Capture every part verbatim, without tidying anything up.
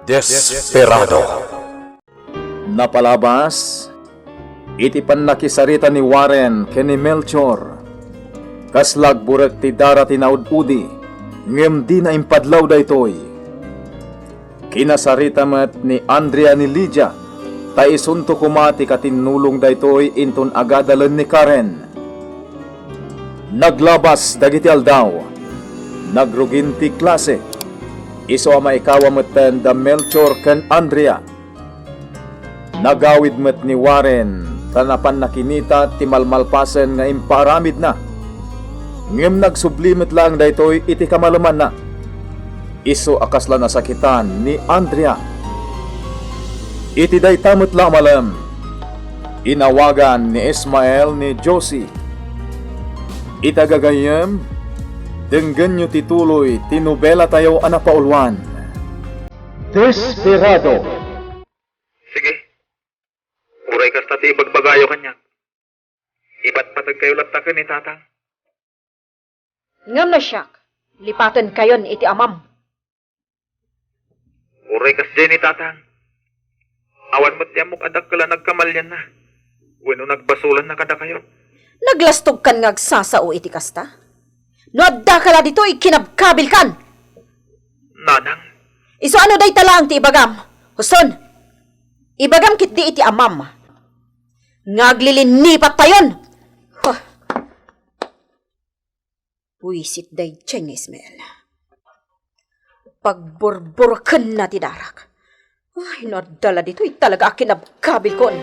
Desperado. Napalabas iti pannakisarita ni Warren ken ni Melchor, kasla agburek ti dara ti naud-udi, ngem dina impadlaw daytoy. Kinasarita met ni Andrea ni Lydia, ta isunto koma ti katinnulong daytoy inton agadalen ni Karen. Naglabas dagiti aldaw. Nagrugin ti klase. Isu a maikawa metten da Melchor ken Andrea. Nagawid met ni Warren ta napan nakinita ti malmalpasen nga impaaramidna. Ngem nagsubli met laeng daytoy iti kamalemanna. Isu a kasla nasakitan ni Andrea. Iti dayta met la a malem, inawagan ni Ismael ni Josie. Ita gagayyem, denggenyo ti tuloy ti nobelatayo a napauluan. Desperado. Sige. Uray kasta ti ibagbagayo kaniak. Ipatpateg kayo latta ken ni Tatang. Ngem no siak, lipaten kayon iti amam. Uray kasdiay ni Tatang. Awan met ti ammok a dakkel a nagkamalianna. Wenno nagbasolanna kadakayo. Naglastogkan nga agsasao iti kasta? No addaka la ditoy, kinabkabilkan! Nanang. Isu a no dayta laeng ti ibagam. Huson, ibagam ketdi iti amam nga aglilinipat tayon. Huh. Buisit daydiay nga Ismael. Pagburburkenna ti darak. Ay, no adda la ditoy talaga a kinabkabilkon.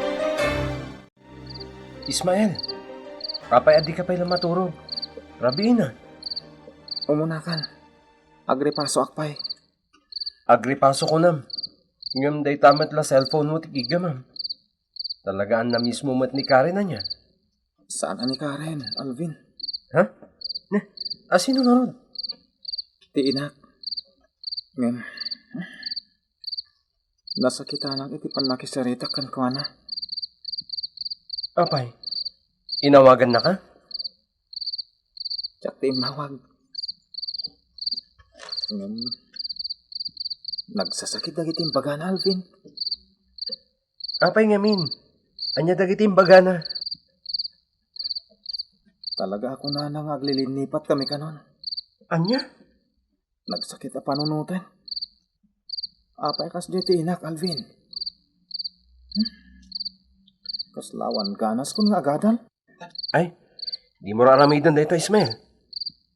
Ismael, apay a dika pay la maturog? Rabiina. Umunakan. Agripasoak pay. Agripaso kunam. Ngem dayta met la cellphone mo ti giggamam. Talaga a namismo met ni Karen ania? Saan a ni Karen, Alvin. Ha? Ne, a sino ngarud? Ti inak. Ngem, nasakitanak iti pannakisaritak kenkuana. Apay, inawagannaka? Diak ti immawag. Ngem, nagsasakit dagiti imbagana, Alvin. Apay ngamin? Ania dagiti imbagana? Talaga a kunana nga aglilinipat kami kanon. Ania? Nagsakit a panunoten. Apay kasdiay ti inak, Alvin? Hmm? Kasla awan ganaskon nga agadal? Ay, dimo ra aramiden daytoy, Ismael.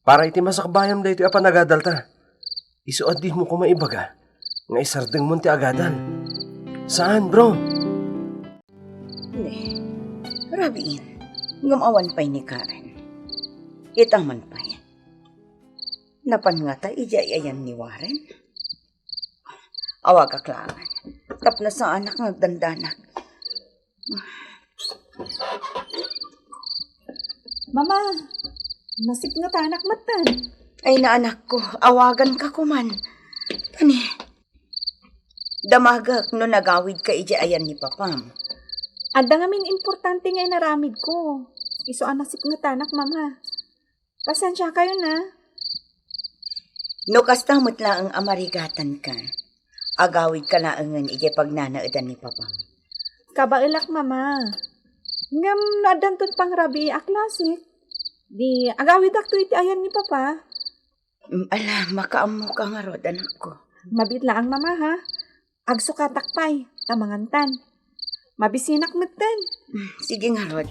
Para iti masakbayam daytoy a panagadalta. Isu a dimo koma ibaga nga isardengmon ti agadal. Saan, bro? Ne, rabiin, ngem awan pay ni Karen. Ita man pay. Napan ngata idiay ayan ni Warren? Awagak laeng. Tapno saanak nga agdandanak. Mama, nasipngetanak metten. Ay, naanakko, awaganka koman. Ani, damagek no nagawidka idiay ayan ni Papam. Adda ngamin importante nga inaramidko. Isu a nasipngetanak, Mama. Pasensiakayo na. No kasta met laeng a marigatanka, agawidka laengen idiay pagnanaedan ni Papam. Kabaelak, Mama. Ngem no addanton pangrabii a klasik, di agawidakto iti ayan ni Papa. Mm, ala, makaammoka ngarud, anakko. Mabiit laeng, Mama, ha? Agsukatak pay, ta mangantan. Mabisinak metten. Mm, sige ngarud,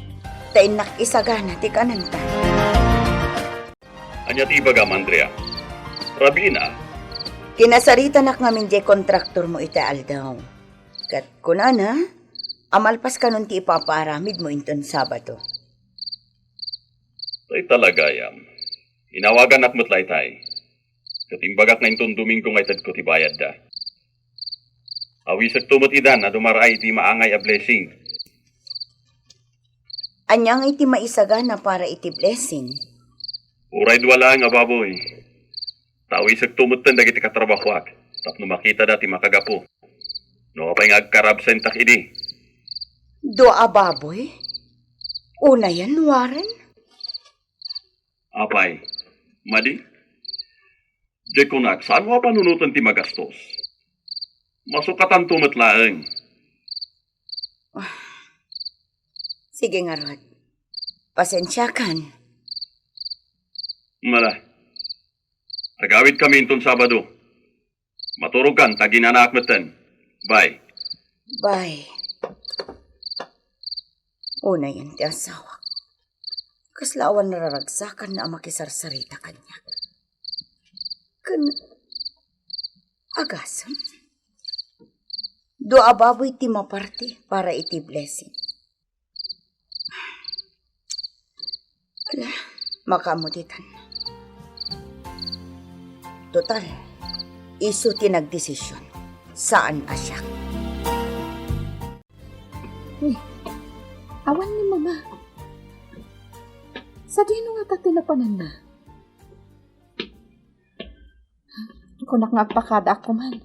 ta innak isagana ti kanantan. Ania ti ibagam, Andrea? Rabiina? Kinasaritanak ngamin diay kontraktormo iti aldaw. Ket kunana, a malpas kanon ti ipapaaramidmo inton Sabado. Tay talagayam. Inawaganak met laytay. Ket imbagak nga inton Domingo nga itedko ti bayadda. Awisekto met idan a dumaraay iti maangay a blessing. Ania nga iti maisagana para iti blessing? Uray dua laeng a baboy. Ta awisekto metten dagiti katrabahoak tapno makitada ti makagapu. No apay nga agkarabsentak idi. Dua a baboy? Unayen, Warren? Apay, madi? Diay kunak, saan a panunoten ti magastos. Masukatanto met laeng. Sige ngarud. Pasensiakan. Mala. Agawidkami inton Sabado. Maturogkan ta aginanaak metten. Bye. Bye. Unayen ti asawak. Kasla awan nararagsakanna a makisarsarita kaniak. Ken agasem. Dua a baboy ti maparti para iti blessing. Ala, makaammo ditan. Total, isu ti nagdesisyon. Saan a siak. Uy, awan ni Mama. Sadino ngata ti napananna? Kunak nga agpakadaak koman.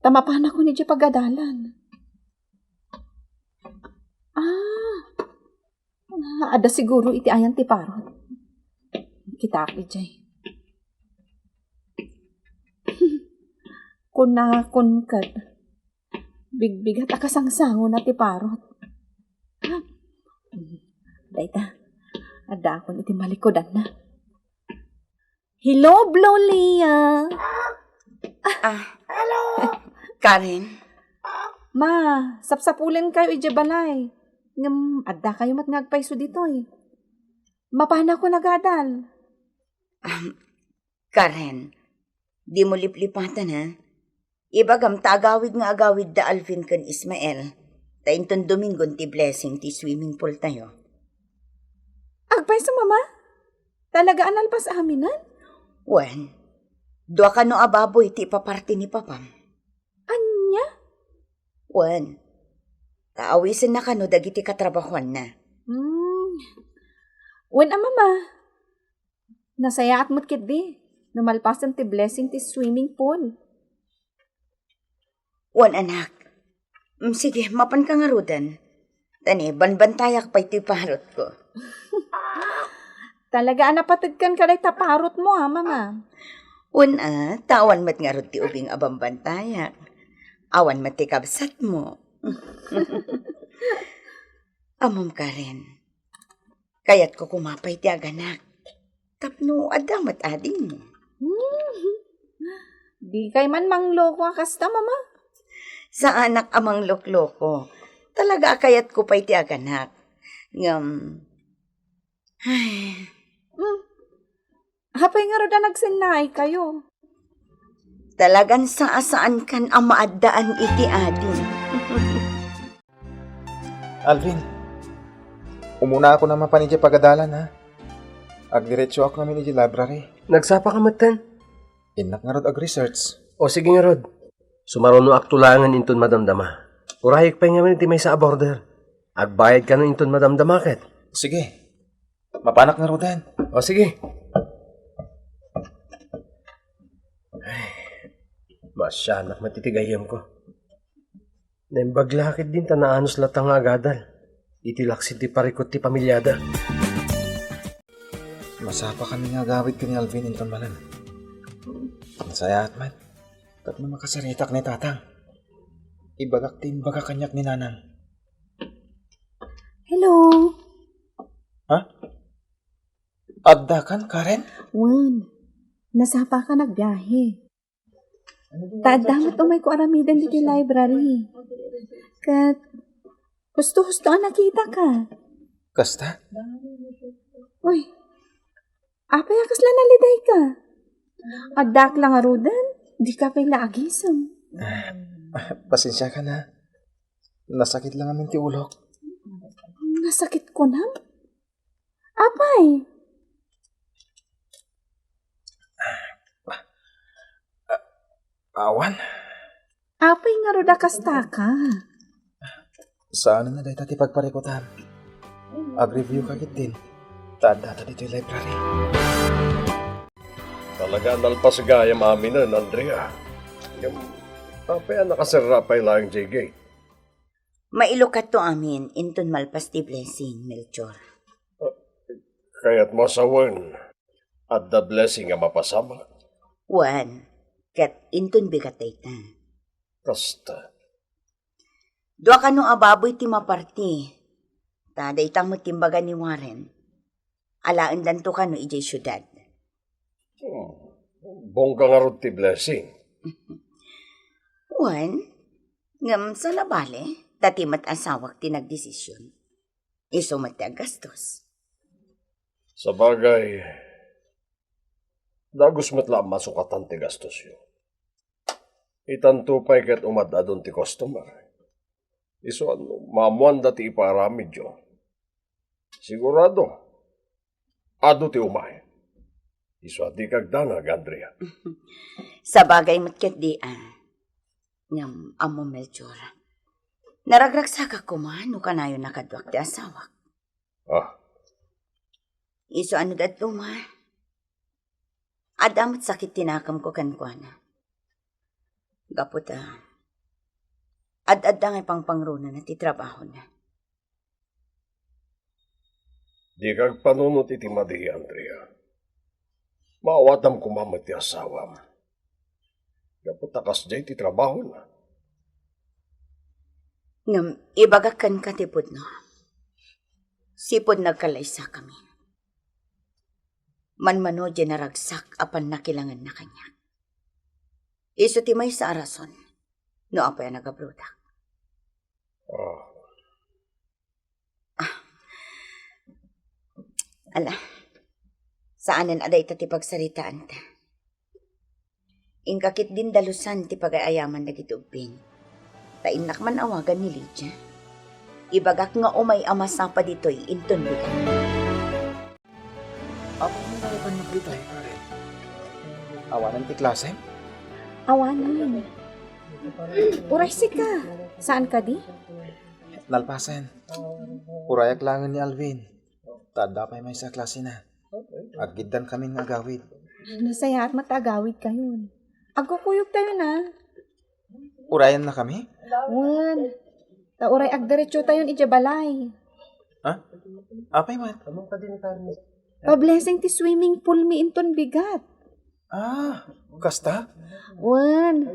Ta mapanakon idiay pagadalan. Ah, ah, adda siguro iti ayan ti parot. Kitaak idiay. Kunakon ket, bigbigat a kasangsangona ti parot. Dayta, addaakon iti malikudanna. Hello, Blolia. Ah, hello. Karen. Ma, sapsapulenkayo idiay balay. Ngem, addakayo met nga agpayso ditoy. Mapanakon agadal. Um, Karen, dimo liplipatan, ha? Ibagam ta agawid nga agawid da Alvin ken Ismael, ta inton Domingon ti blessing ti swimming pool tayo. Agpayso, Mama? Talaga a nalpas aminen? Wen, dua kano a baboy ti ipaparti ni Papam. Ania? Wen, ta awisenna kano dagiti katrabahuanna. Hmm. Wen a, Mama. Nasayaat met ketdi no malpasen ti blessing ti swimming pool. Wen, anak. Mm, sige, mapanka ngaruden. Ta ni, banbantayak pay ti parotko. Talaga a napateg kenka dayta parotmo, a, Mama. Wen, a, ta awan met ngarud ti ubing a banbantayak. Awan met ti kabsatmo. Ammom, Karen. Kayatko koma pay ti aganak. Tapno adda met adingmo. Hmm. Dikay man mangloko a kasta, Mama. Saanak a manglokloko. Talaga a kayatko pay ti aganak. Ngem, ay. Hmm. Apay ngarud a nagsennaaykayo? Talagan saasaankan a maaddaan iti ading. Alvin, umunaakon a mapan idiay pagadalan, ha? Agdiretsoak ngamin idiay library. Nagsapaka metten? Innak ngarud ag-research. O, sige ngarud. Sumarunoakto laengen inton madamdama. Urayek pay ngamin iti maysa a border. Agbayad kano inton madamdama ket. Sige. Mapanak ngaruden. O, sige. Ay, masianak met iti gayyemko. Naimbag la ketdin ta naanus latta nga agadal iti laksid ti parikut ti pamiliada. Masapakami nga agawid ken ni Alvin inton manen. Nasayaat met. Tapno makasaritak ni Tatang. Ibagak ti imbaga kaniak ni Nanang. Hello. Ha? Addakan, Karen? Wen, nasapakan agbiahe. Ta adda met umayko aramiden ditoy library. Ket husto-husto a nakitaka. Kasta? Uy, apay a kasla nalidayka? Addaak la ngaruden, dika pay la agisem. Ah, pasensiakan, ha. Nasakit la ngamin ti ulok. Nasakit kunam? Apay? Awan. Apay ngarud a kastaka? Saanen a dayta ti pagparikutan. Ag-review ka ketdin. Ta addata ditoy library. Talaga a nalpas gayam aminen, Andrea. Ngem, apay a nakaserra pay laeng diay gate? Mailukatto amin inton malpas ti blessing, Melchor. Kayatmo a sawen, adda blessing a mapasamak? Wen, ket inton bigat dayta. Kasta. Dua kano a baboy ti maparti. Ta dayta met ti imbaga ni Warren. Alaendanto kano idiay siudad. Hmm. Bongga ngarud ti Blessing. Wen, ngem saan a bale, ta ti met asawak ti nagdesision. Isu met ti aggastos. Sabagay, dagus met la a masukatan ti gastosyo. Itanto pay ket umad-adun ti customer. Isu a no maammoanda ti ipaaramidyo, sigurado, adu ti umay. Isu a dika agdanag, Andrea. Sabagay met ketdi a. Ngem, ammo, Melchor, naragragsakak koma no kanayon a kaduak ti asawak. Ah. Isu a no dadduma, adda met sakit ti nakemko kenkuana. Gapu ta, ad-adda nga ipangpangrunana ti trabahona. Dika agpanunot iti madi, Andrea. Maawatam koma met ti asawam. Gapu ta kasdiay ti trabahona. Ngem ibagak kenka ti pudno. Sipud nagkallaysakami, manmano diay naragsak a pannakilangenna kaniak. Isu ti maysa a rason no apay a nagabrodak. Ah. Ah. Ala, saanen a dayta ti pagsaritaanta. Inka ketdin dalusan ti pagay-ayaman dagiti ubbing. Ta innak man awagan ni Lydia. Ibagak nga umay a masapa ditoy inton bigat. Apo mo nga panagritay, Karen. Awanan ti klasem? Awanan. Uray sika. Saan kadi? Nalpasen. Urayak laengen ni Alvin. Ta adda pay maysa a klasena. Aggiddan kami nga agawid. Nasayaat met ta agawid kayon. Agkukuyog tayo na. Urayanna kami? Wen. Ta uray agdiretso tayon idiay balay. Ha? Apay met? Pa-blessing ti swimming pool mi inton bigat. Ah, kasta? Wen.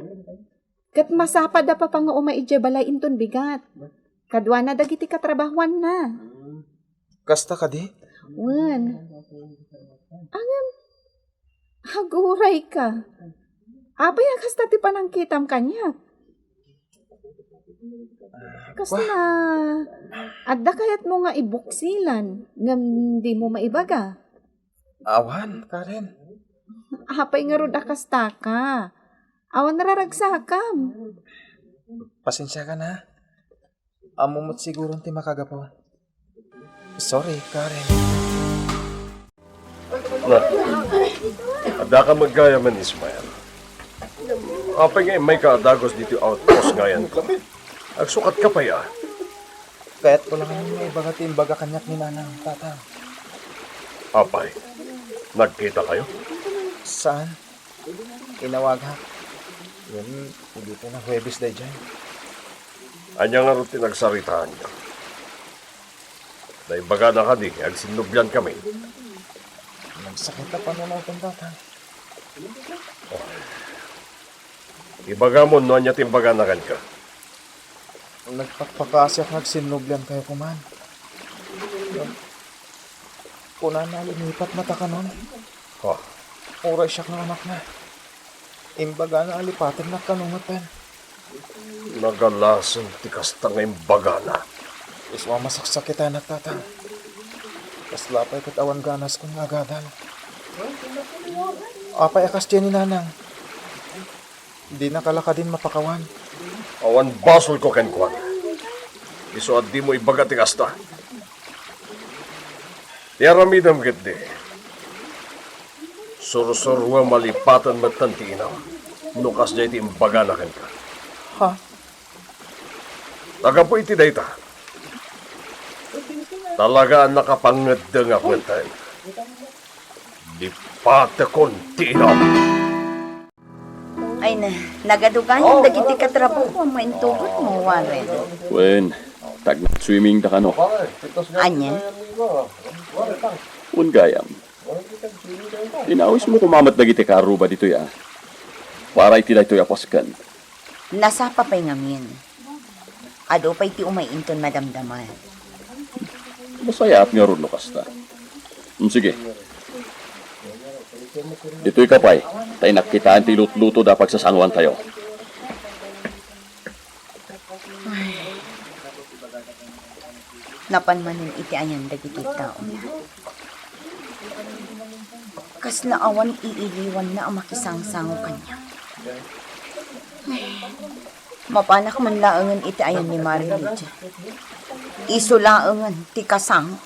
Ket masapa da papa nga umay idiay balay inton bigat. Kaduana dagiti katrabahuanna. Kasta kadi? Wen. Ngem, aguray ka. Apay a kasta ti panangkitam kaniak? Kasla, adda kayatmo nga ibuksilan, ngem dimo maibaga? Awan, Karen. Apay ngarud a kasta ka? Awan naragsakam. Pasensiakan, ha. Ammo met siguron ti makagapu. Sorry, Karen. Na, addaka met gayam, Ismael. Apay nga immayka a dagus ditoy outpost nga ayanko? Agsukatka pay a. Kayatko la nga ibaga ti imbaga kaniak ni Nanang, Tatang. Apay, nagkitakayo? Saan. Inawagak. Ngem, idi pay na Huwebes daydiay. Ania ngarud ti nagsaritaanyo? Naibagana kadi nga agsinnublian kami? Nagsakit a panunoten, Tatang. Oh. Ibagamon no ania ti imbagana kenka. Nagpakpakasiak nga agsinnubliankayo koma. Kunana a limipat mata kanon. Ha? Uray siak nga anakna. Imbagana a lipatennak kano metten. Nagalasen ti kasta nga imbagana. Isu a masaksakitanak, Tatang. Kasla pay ket awan ganaskon nga agadal. Apay a kasdiay ni Nanang? Dinaka la kadin mapakawan. Awan basolko kenkuana. Isu a dimo ibaga ti kasta. Ti aramidem ketdi, sursuroem a lipaten metten ti inam no kasdiay ti imbagana kenka. Ha? Ta gapu iti dayta, talaga a nakapangeddengak metten. Lipatekon ti inam. Ay na, nagadu gayam dagiti katrabaho a maintugotmo, Warren. Wen, ta agswimming da kano. Ania? Wen gayam. Inawismo koma met dagiti kaarruba ditoy a. Para iti daytoy a Pasken. Nasapa pay ngamin. Adu pay ti umay inton madamdama. Masayaat ngarud no kasta. Mm, sige. Ditoy ka pay, ta inakkitaan ti lutluto da pagsasangoantayo. Ay. Napan manen iti ayan dagiti tao. Kasla awan iiliwanna a makisangsango kaniak. Ay. Mapanak man laengen iti ayan ni Mari Lydia. Isu laengen ti kasango.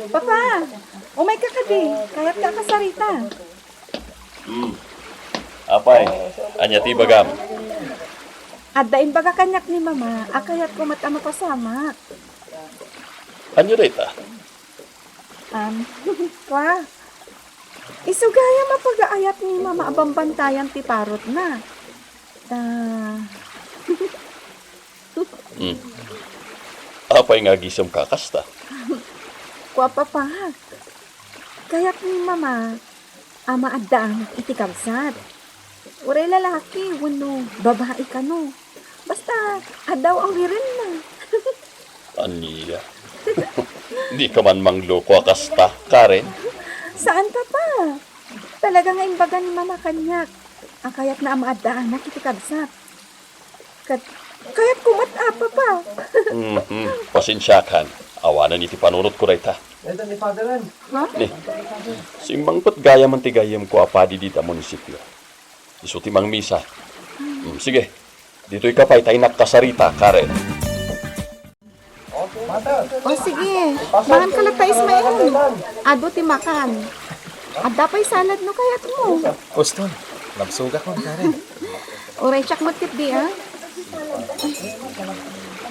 Papa, umay ka kadi. Kayat ka kasarita. Hmm. Apay, ania ti ibagam? Adda imbaga kaniak ni Mama a kayatko met a mapasamak. Ania dayta? Am, kua, isu gayam a pagaayat ni Mama a bambantayan ti parotna. Ta. Hmm. Apay nga agisemka kasta? Kua, Papa, kayat ni Mama a maaddaanak iti kabsat. Uray lalaki wenno babai kano. Basta, adda awirenna. Ania? Dika man mangloko a kasta, Karen? Saan, Papa. Talaga nga imbaga ni Mama kaniak a kayatna a maaddaanak iti kabsat. Ket kayatko met, Papa. Mhm. Pasensiakan. Awanen iti panunotko dayta. Ha? Ni, simmangpet gayam ti gayyemko a padi dita munisipio. Isu ti mangmisa. Hmm, sige. Ditoy ka pay ta innak kasarita, Karen. O sige, mangan ka latta, Ismael. Adu ti makan. Adda pay salad no kayatmo. Uston, nabsogak man, Karen. Uray siak met ketdi, a.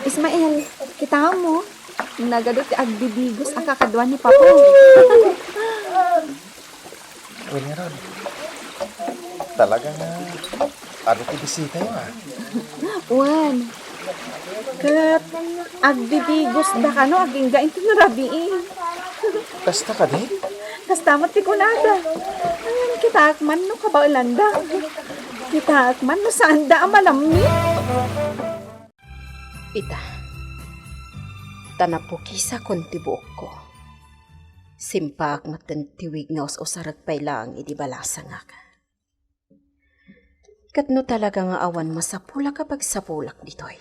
Ismael, kitaem mo? Nagadu ti agbibigus a kakadua ni Papo. Wen ngarud, talaga nga adu ti bisitayo, a. Wen, ket agbibigusda kano agingga inton rabii. Kasta kadi? Kasta met ti kunada. Ngem kitaek man no kabaelanda. Kitaek man no saanda a malammit. Ita, ta napukisakon ti buokko. Simpaak metten ti wig nga us-usarek pay laeng idi balasangak. Ket no talaga nga awan masapulak a pagsapulak ditoy,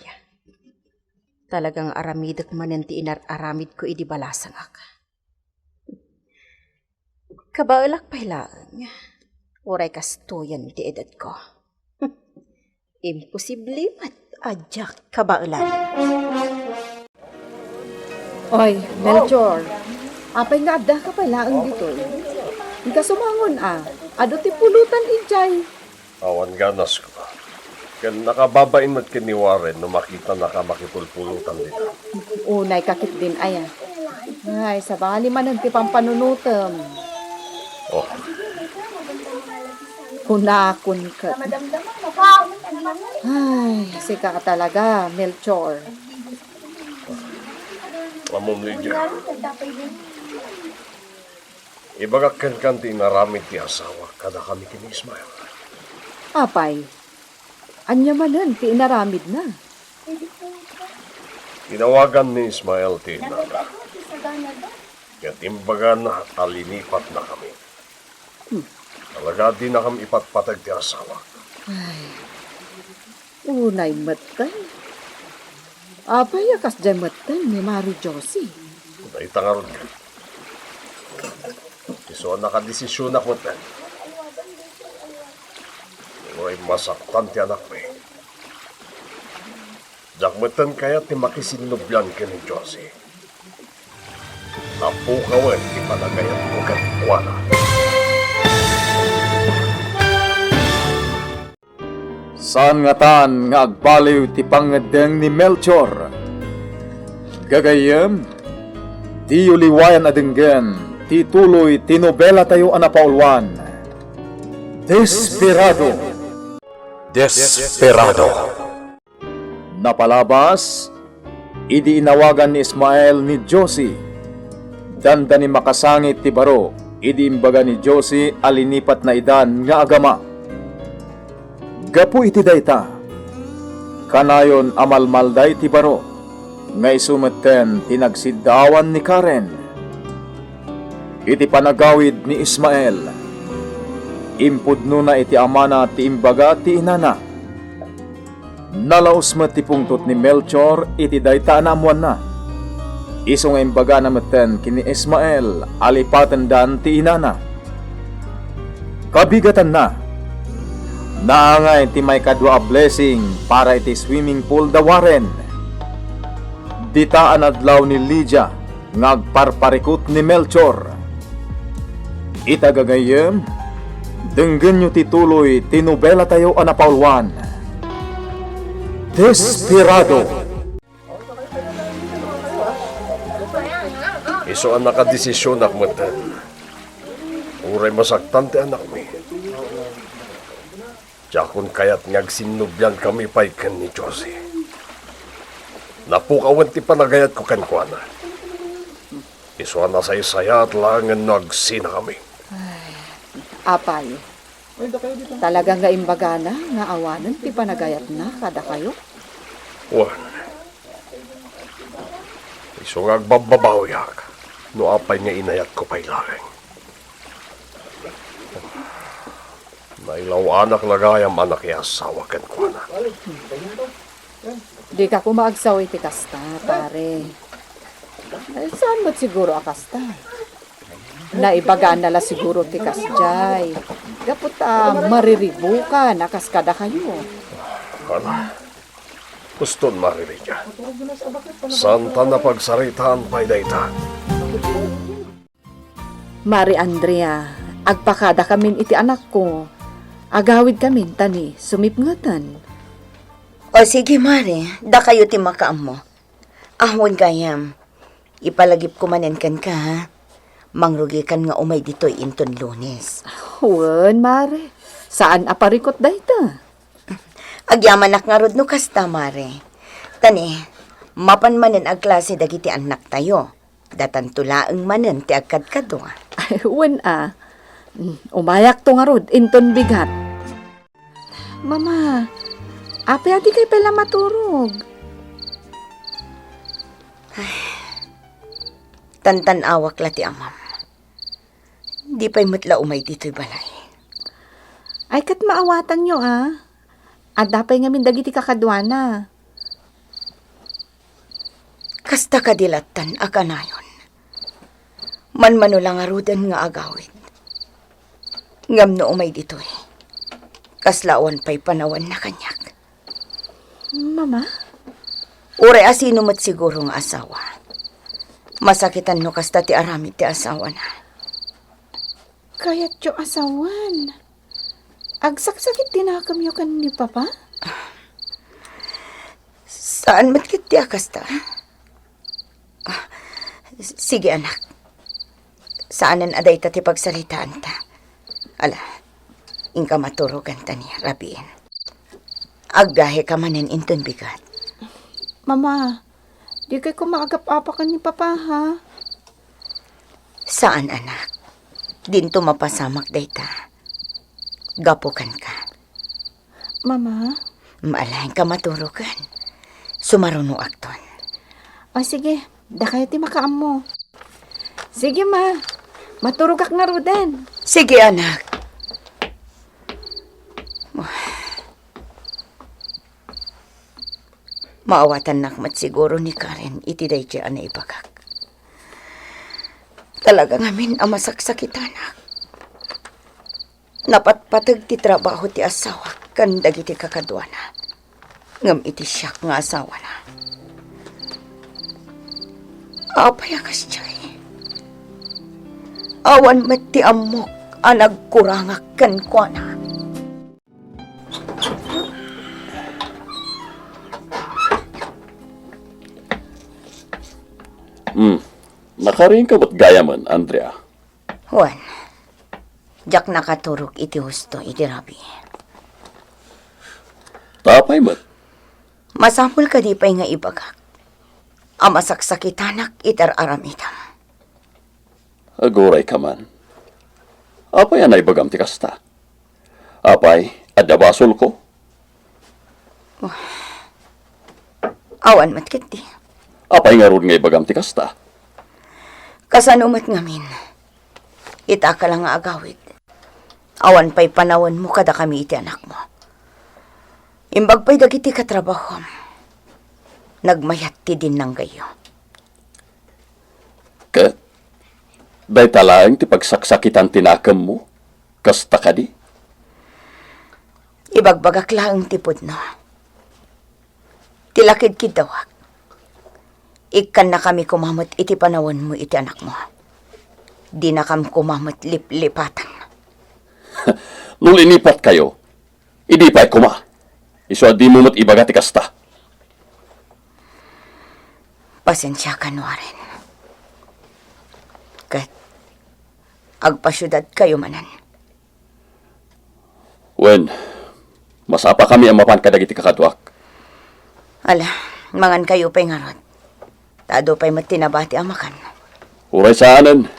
talaga nga aramidek manen ti inar-aramidko idi balasangak. Kabaelak pay laeng, uray kastoyen ti edadko. Imposible met a diak kabaelan. Oy, Melchor, apay nga addaka pay laeng ditoy? Inka sumangon a, adu ti pulutan idiay. Awan ganasko. Ken nakababain met ken ni Warren no makitanaka makipulpulutan dita. Unay ka ketdin aya. Ay, sabali manen ti pampanunotem. Oh. Kunakon ket. Ay, sika talaga, Melchor. Ammom, Lydia. Ibagak kenka ti inaramid ti asawak kadakami ken ni Ismael. Apay, ania manen ti inaramidna? Tinawagan ni Ismael ti innana. Ket imbagana a linipatnakami. Hmm. Talaga a dinakam ipatpateg ti asawak. Ay, unay metten. Apay a kasdiay metten ni Mari Josie? Dayta ngarud. Isu a nakadesisionak metten. Uray masaktan ti anakmi. Diak metten kayat ti makisinnubian ken ni Josie. Napukawen ti panagayatko kenkuana. Saan ngatan nga agbaliw ti pangngeddeng ni Melchor. Gagayyem, diyo liwayan a denggen ti tuloy ti nobelatayo a napauluan, Desperado. Desperado. Napalabas, idi inawagan ni Ismael ni Josie, dandani makasangit ti baro idi imbaga ni Josie a linipatna idan nga agama. Gapu iti dayta, kanayon a malmalday ti baro nga isu metten ti nagsiddaawan ni Karen. Iti panagawid ni Ismael, impudnona iti amana ti imbaga ti inana. Nalaus met ti pungtot ni Melchor iti dayta a naammoanna. Isu nga imbagana metten ken ni Ismael a lipatendan ti inana. Kabigatanna, naangay ti maikadua a blessing para iti swimming pool da Warren. Dita a nadlaw ni Lydia nga agparparikut ni Melchor. Ita gagayyem, denggenyo ti tuloy ti nobelatayo a napauluan, Desperado. Isu a nakadesisionak metten. Uray masaktan ti anakmi, diakon kayat nga agsinnobiankami pay ken ni Josie. Napukawen ti panagayatko kenkuana. Isu a nasaysayaat laengen no agsinakami. Apay, talaga nga imbagana nga awanen ti panagayatna kadakayo? Wen, isu nga agbabbabawiak no apay nga inayatko pay laeng. Nailaw-anak la gayam a nakiasawa kenkuana. Dika koma agsaw iti kasta, pare. Eh, saan met siguro a kasta? Naibagana la siguro ti kasdiay. Gapu ta mariribukan a kas kadakayo. Ala, uston mariribukan. Saan ta napagsaritaan pay dayta? Mari Andrea, agpakadakamin iti anakko. Agawidkamin ta ni sumipngeten. O sige, Mari, dakayo ti makaammo. Awan gayam, ipalagipko manen kenka, ha? Mangrugikan nga umay ditoy inton Lunes. Wen, Mari, saan a parikut dayta. Agyamanak ngarud no kasta, Mari. Ta ni, mapan manen agklase dagiti annaktayo. Datanto laeng manen ti agkadkadua. Ay, wen a. Mm, umayakto ngarud inton bigat. Mama, apay a dikay pay la maturog? Ay, tantan-awak la ti amam. Di pay met la umay ditoy balay. Ay, ket maawatanyo a. Adda pay ngamin dagiti kakaduana. Kasta kadi lattan a kanayon. Manmano la ngaruden nga agawid. Ngem no umay ditoy, kasla awan pay panawanna kaniak. Mama? Uray a sino met siguro nga asawa. Masakitan no kasta ti aramid ti asawana. Kayatyo a sawen. Agsaksakit ti nakemyo ken ni Papa? Saan met ketdi a kasta? Ah, s-, sige, anak. Saanen a dayta ti pagsalitaanta. Ala, inka maturogan ta ni rabiin. Aggaheka manen inton bigat. Mama, dikay koma agap-apakan ni Papa, ha? Saan, anak. Dinto mapasamak dayta. Gapu kenka. Mama? Maalaenka maturogan. Sumarunoakton. O, sige. Dakayo ti makaammo. Sige, ma. Maturogak ngaruden. Sige, anak. Maawatannak met siguro ni Karen iti daydiay a naibagak. Talaga ngamin a masaksakitanak. Napatpateg ti trabaho ti asawak ken dagiti kakaduana. Ngem iti siak nga asawana, apay a kasdiay? Awan met ti ammok a nagkurangak kenkuana. Hmm. Nakariingka met gayamen, Andrea? Wen, diak nakaturog iti husto iti rabii. Ta apay met? Masapul kadi pay nga ibagak a masaksakitanak iti ar-aramidem? Aguray ka man. Apay a naibagam ti kasta? Apay, adda basolko? Awan met ketdi. Apay ngarud nga ibagam ti kasta? Kasano met ngamin? Ita ka la nga agawid. Awan pay panawenmo kadakami iti anakmo. Imbag pay dagiti katrabahuam. Nagmayat ti dinnanggayyo. Ket dayta laeng ti pagsaksakitan ti nakemmo, kasta kadi? Ibagbagak laeng ti pudno. Ti lakidkiddawak. Ikkannakami koma met iti panawenmo iti anakmo. Dinakam koma met liplipatan. No linipatkayo, idi pay koma. Isu a dimo met ibaga ti kasta. Pasensiakan, Warren. Ket agpasiudadkayo manen. Wen, masapakami a mapan kadagiti kakaduak. Ala, mangankayo pay ngarud. Ta adu pay met ti nabati a makan. Uray saanen.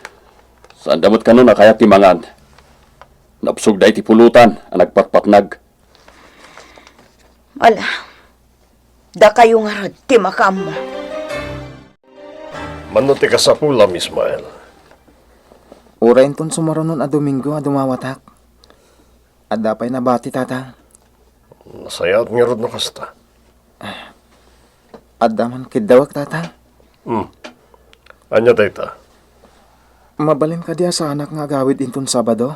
Saanda met kanon a kayat ti mangan. Nabsogda iti pulutan a nagpatpatnag. Ala, dakayo ngarud ti makaammo. Mano ti kasapulam, Ismael? Uray inton sumuronon a Domingo a dumawatak. Adda pay nabati, Tatang? Nasayaat ngarud no kasta. Adda man kiddawek, Tatang? Hmm. Ania dayta? Mabalin kadi a saanak nga agawid inton Sabado?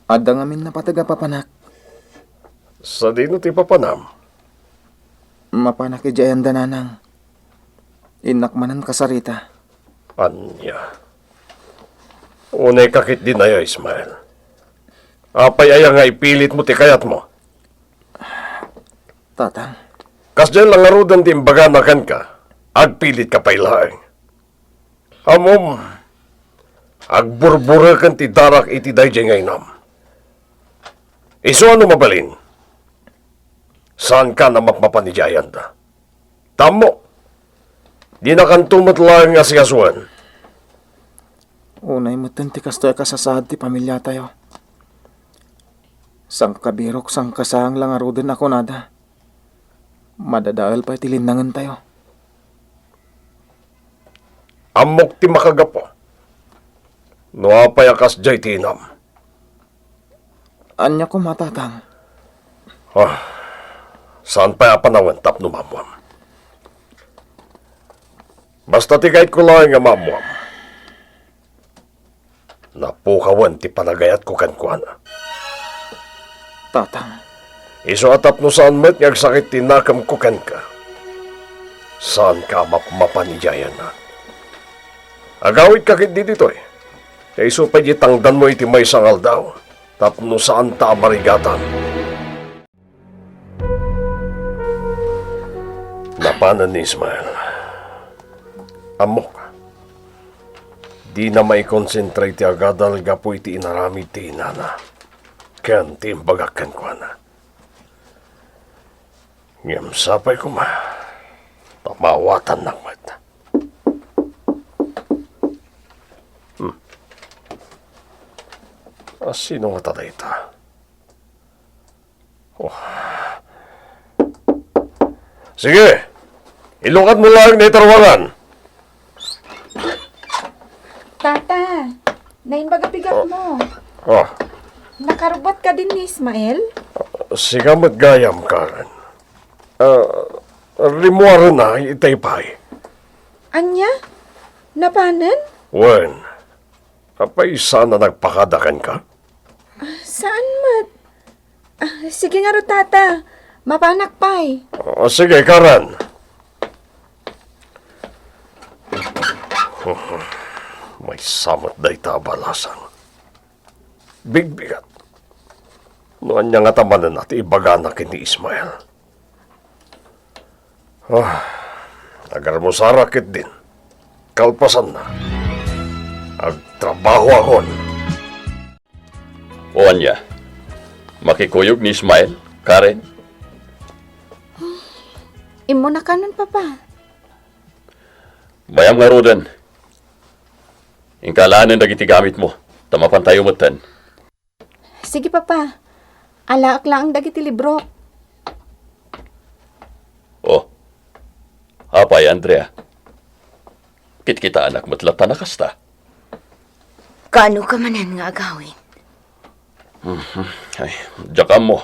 Adda ngamin napateg a papanak. Sadino ti papanam? Mapanak idiay ayanda, Nanang. Innak manen kasarita. Ania? Unayka ketdin aya, Ismael? Apay aya nga ipilitmo ti kayatmo? Tatang. Kasdiay la ngaruden ti imbagana kenka, agpilitka pay laeng. Ammom, agburbureken ti darak iti daydiay nga inam. Isu a no mabalin, saanka a mapmapan idiay ayanda. Tammo, dinakanto met laeng nga asikasuen. Unay metten ti kastoy a kasasaad ti pamiliatayo. Sangkabirok, sangkasaang la ngaruden a kunada. Madadael pay ti linnangentayo. Ammok ti makagapu. No apay a kasdiay ti inam. Ania koma, Tatang? Ah, saan pay a panawen tapno maammuam. Basta ti kayatko laeng nga maammuam. Napukawen ti panagayatko kenkuana. Tatang. Isu a tapno saan met nga agsakit ti nakemko kenka, saanka a mapmapan idiay ayanna. Agawidka ketdi ditoy, ta isu pay ti tangdanmo iti maysa nga aldaw tapno saanta a marigatan. Napanen ni Ismael. Ammok, dina maikonsentra iti agadal gapu iti inaramid ti inana ken ti imbagak kenkuana. Ngem sapay koma ta maawatannak met. Hmm. A, sino ngata dayta? Oh. Sige, ilukatmo laeng dayta ruangan. Tata, naimbag a pigakmo. Oh. Nakarubbuat kadin ni Ismael? Sika met gayam, Karen. Ah, rimmuarena itay pay. Ania? Napanen? Wen, apay saan a nagpakada kenka? Ah, saan met? Ah, sige ngarud, Tata. Mapanak pay. Ah, sige, Karen. Maysa met dayta a balasang. Bigbigat. No ania ngata manen ti ibagana ken ni Ismael? Ah, agarmusarak ketdin. Kalpasanna, agtrabahoakon. O ania, makikuyog ni Ismael, Karen? Immunakanon, Papa. Mayam ngaruden. Inka alaenen dagiti gamitmo, ta mapantayo metten. Sige, Papa. Alaak laeng dagiti librok. Oh. Apay, Andrea? Kitkitaanak met latta a kasta. Kaano ka manen nga agawid? Mhm. Ay, diak ammo.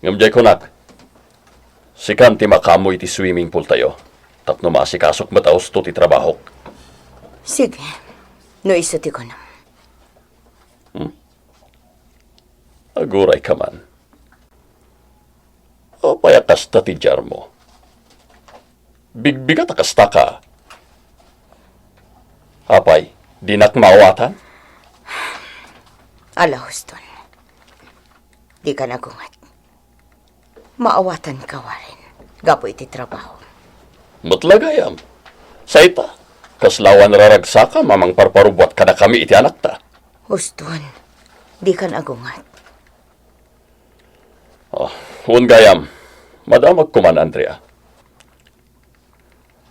Ngem diay kunak, sikan ti makaammo iti swimming pool tayo, tapno maasikasok met a husto ti trabahok. Sige, no isu ti kunam. Hmm? Aguray ka man. Apay a kasta ti diarmo? Bigbigat a kasta ka. Apay, dinak maawatan? Ala, Houston. Dika nagunget. Maawatan ka, Warren, gapu iti trabaho. Met la gayam. Sayta, kasla awan raragsakam a mangparparubbuat kadakami iti anakta. Houston, dika nagunget. Oh, wen gayam, madamagko man, Andrea.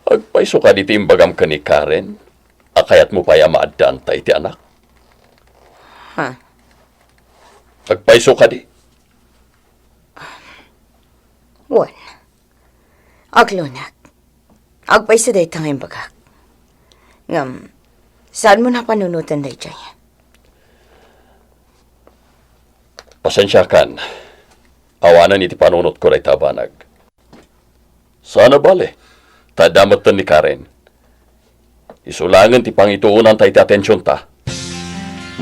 Agpayso kadi ti imbagam ken ni Karen a kayatmo pay a maaddaanta iti anak? Ha? Agpayso kadi? Wen, aglunak. Agpayso dayta nga imbagak. Ngem, saanmo a panunoten daydiay? Pasensiakan. Awanen iti panunotko dayta a banag. Saan a bale, ta adda metten ni Karen. Isu laengen ti pangituonanta iti atensionta.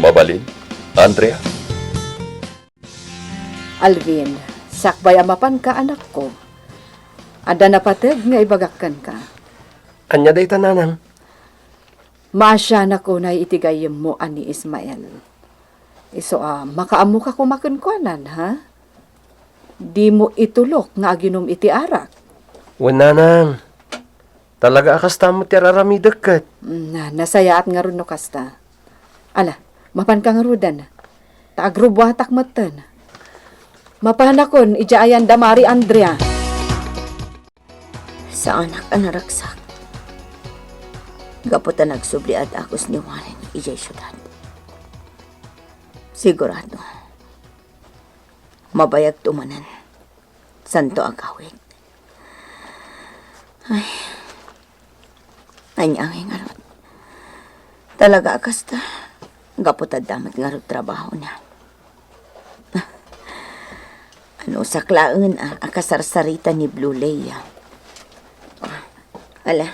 Mabalin, Andrea? Alvin, sakbay a mapanka, anakko. Adda napateg nga ibagak kenka. Ania dayta, nanang? Maasianak unay iti gayyemmo a ni Ismael. Isu a, makaammoka koma kenkuana, ha? Dimo itulok nga aginum iti arak. Wen, nanang. Talaga a kasta met ti ar-aramidek ket. Mm, na-, nasayaat ngarud no kasta. Ala, mapanka ngaruden. Ta agrubbuatak metten. Mapanakon idiay ayan da Mari Andrea. Saanak a naragsak. Gapu ta nagsubli a dakes ni Warren idiay siudad. Sigurado, mabayagto manen. Santo agawid. Ay. Ania ngay ngarud? Talaga a kasta. Gapu ta adda met ngarud trabahona. Anusak laeng a, a kasarsarita ni Blue Leia. Ala,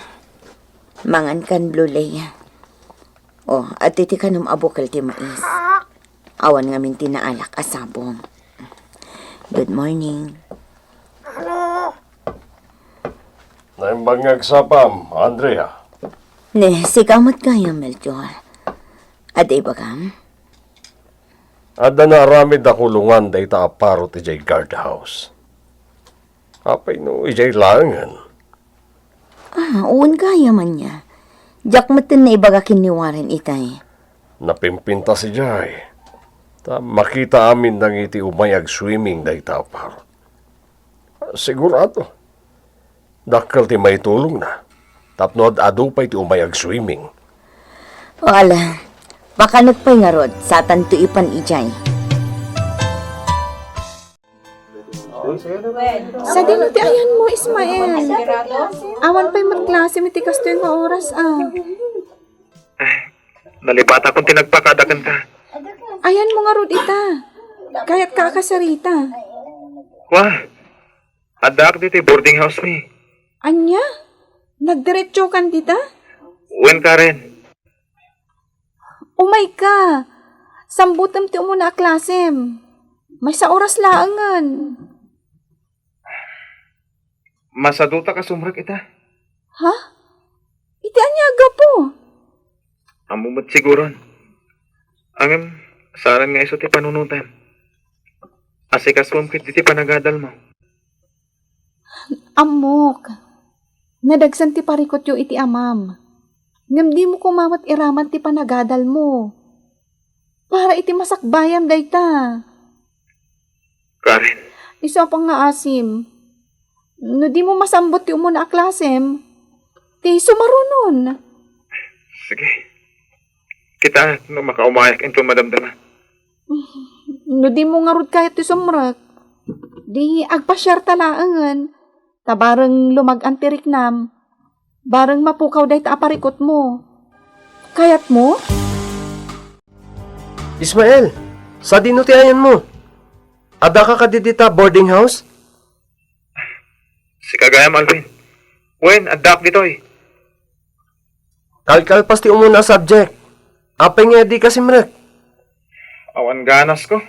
mangankan, Blue Leia. Oh, adda ti kanem a bukel ti mais. Awan ngamin ti naalak a sabong. Good morning. Naimbag nga agsapam, Andrea. Ne, sika met gayam, Melchor. Adda ibagam? Adda naaramid a kulongan dayta a parot idiay guardhouse. Apay no idiay laengen? Ah, wen gayam ania. Diak metten naibaga ken ni Warren itay. Napimpintas idiay. Ta makita amin dagiti umay agswimming dayta a parot. Sigurado. Dakkel ti maitulongna. Tapno ad-adu pay ti umay agswimming. O ala, pakanek pay ngarud, satanto ipan idiay. Sadino ti ayanmo, Ismael? Awan pay met klasem iti kastoy nga oras, a. Nalipatakon ti nagpakada kenka. Ayanmo ngarud ita. Kayatka a kasarita. Wa, addaak ditoy boarding house mi. Ania? Nagdiretsokan dita? Wen, Karen. Umayka. Sambutem ti umuna a klasem. Maysa oras laengen. Masadutak a sumrek ita. Ha? Iti ania a gapu? Ammo met siguron. Ngem, saanen nga isu ti panunotem. Asikasuem ketdi ti panagadalmo. Ammok. Nadagsen ti parikutyo iti amam. Ngem dimo koma met iraman ti panagadalmo. Para iti masakbayam dayta. Karen. Isu a pangngaasim. No dimo masambut ti umuna a klasem, ti sumarunon. Sige. Kita no makaumayak inton madamdama. No dimo ngarud kayat ti sumrek, di agpasiarta laengen, ta bareng lumag-an ti riknam, bareng mapukaw dayta a parikutmo. Kayatmo? Ismael, sadino ti ayanmo? Addaka kadi dita boarding house? Sika gayam, Alvin. Wen, addak ditoy. Kalkalpas ti umuna a subject. Apay nga dika simrek? Awan ganasko.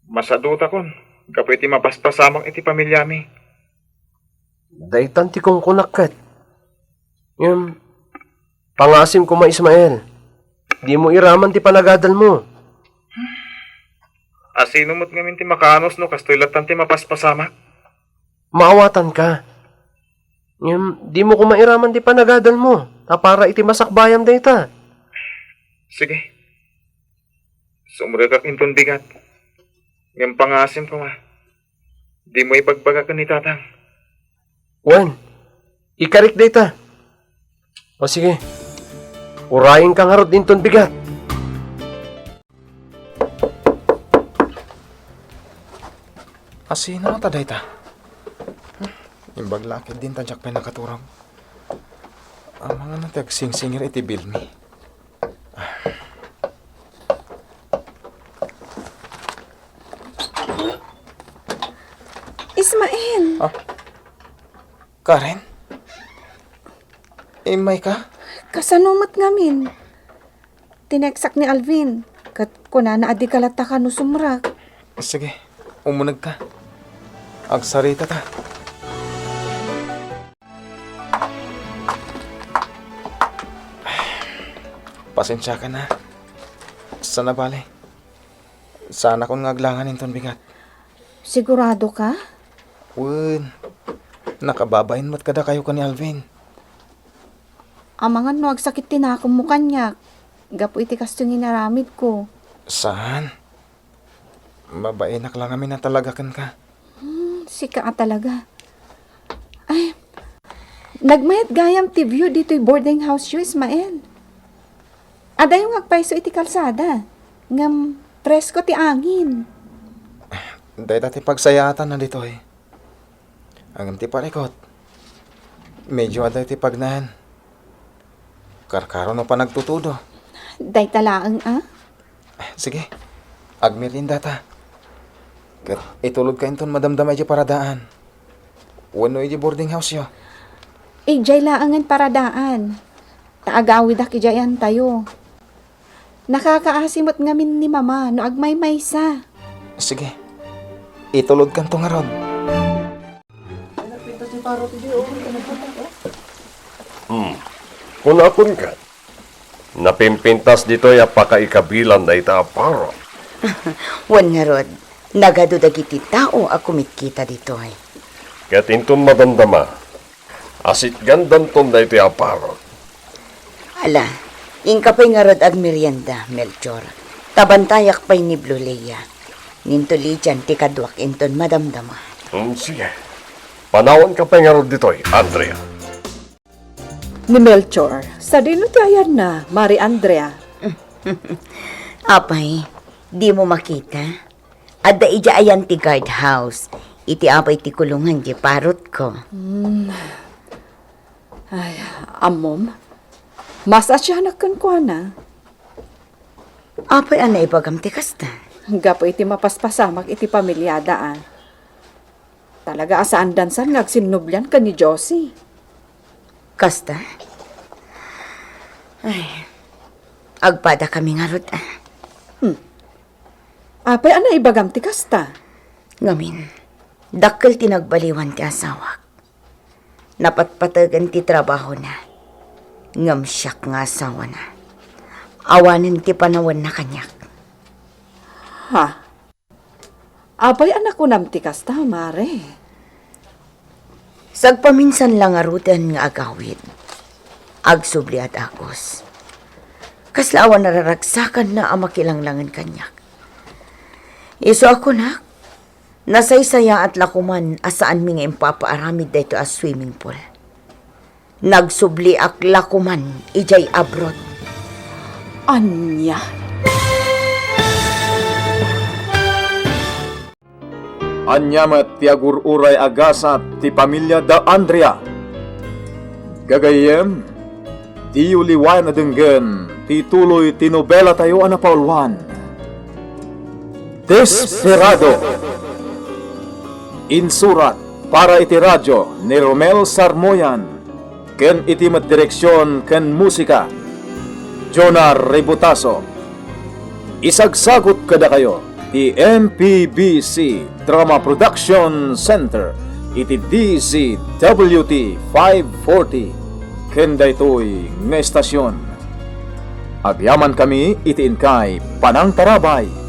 Masadutakon gapu iti mapaspasamak iti pamiliami. Daytan ti kunkunak ket. Ngem, pangasim koma, Ismael. Dimo iraman ti panagadalmo. Asino met ngamin ti makaanus no kastoy lattan ti mapaspasamak? Maawatanka. Ngem, dimo koma iraman ti panagadalmo, ta para iti masakbayam dayta. Sige. Sumrekak inton bigat. Ngem pangasim koma. Dimo ibagbaga ken ni Tatang. Wen, ikarik dayta. O sige, urayenka ngarud inton bigat. Asino ta dayta? Hmm, imbag la ket din ta diak pay nakaturog. Amangan ti agsingsingir iti bilmi. Ismael! Ah? Karen? Immay ka? Kasano met ngamin? Tineksak ni Alvin, ket kunana a dika latta kano sumrek. Sige, umuneg ka. Agsarita ta. Pasensiakan a. Sana bale. Saanakon nga aglangan inton bigat. Sigurado ka? Wen, nakababain met kadakayo ken ni Alvin. Amangan no agsakit ti nakommo kaniak, gapu iti kastoy nga inaramidko. Saan? Mabainak la ngamin a talaga kenka. Hmm, sika a talaga. Ay, nagmayat gayam ti view ditoy boarding house yo, Ismael. Adayo nga agpayso iti kalsada, ngem presko ti angin. Dayta ti pagsayaatan na ditoy. Ngem ti parikut, medyo adda iti pagnaen. Karkaro no panagtutudo. Dayta laeng a? Sige, agmerienda ta. Ket itulodka inton madamdama idiay paradaan. Wenno idiay boarding house yo. Idiay laengen paradaan. Ta agawidak idiay ayantayo. Nakakaasi met ngamin ni Mama no agmaymaysa. Sige, itulodkanto ngarud. Hmm. Kunakon ket, napimpintas ditoy a pakaikabilan dayta a parok. Wen ngarud, nagadu dagiti tao a kumitkita ditoy. Ket inton madamdama, asitgandanton daytoy a parok. Ala, inka pay ngarud agmerienda, Melchor. Ta bantayak pay ni Blue Leia. Nintulidan ti kaduak inton madamdama. Hmm, sige. Panawanka pay ngarud ditoy, Andrea. Ni Melchor, sadino ti ayanna, Mari Andrea? Apay, dimo makita? Adda idiay ayan ti guardhouse. Iti apay ti kulongan ti parotko. Hmm. Ay, ammom, masasianak kenkuana. Apay a naibagam ti kasta? Gapu iti mapaspasamak iti pamiliada a. Talaga a saan dansan nga agsinnublian ken ni Josie. Kasta? Ay, agpadakami ngarud a. Hmm. Apay a naibagam ti kasta? Ngamin, dakkel ti nagbaliwan ti asawak. Napatpategen ti trabahona, ngem siak nga asawana. Awanen ti panawanna kaniak. Ha? Apay a nakunam ti kasta, Mare? Sagpaminsan la ngaruden nga agawid, agsubli a dagus. Kasla awan nararagsakanna a makilanglangen kaniak. Isu a kunak, Nasaysayaat la koman a saanmi nga impapaaramid daytoy a swimming pool. Nagsubliak la koman idiay abroad. Ania? Ania met ti agur-uray a gasat ti pamilia da Andrea? Gagayyem, diyo liwayan a denggen ti tuloy ti nobelatayo a napauluan, Desperado. Insurat para iti radio ni Romel Sarmoyan, ken iti met direksion ken musika, Jonah Rebutaso. Isagsagut kadakayo ti M P B C Drama Production Center iti D Z W T five forty ken daytoy nga estasion. Agyamankami iti inkay panangtarabay.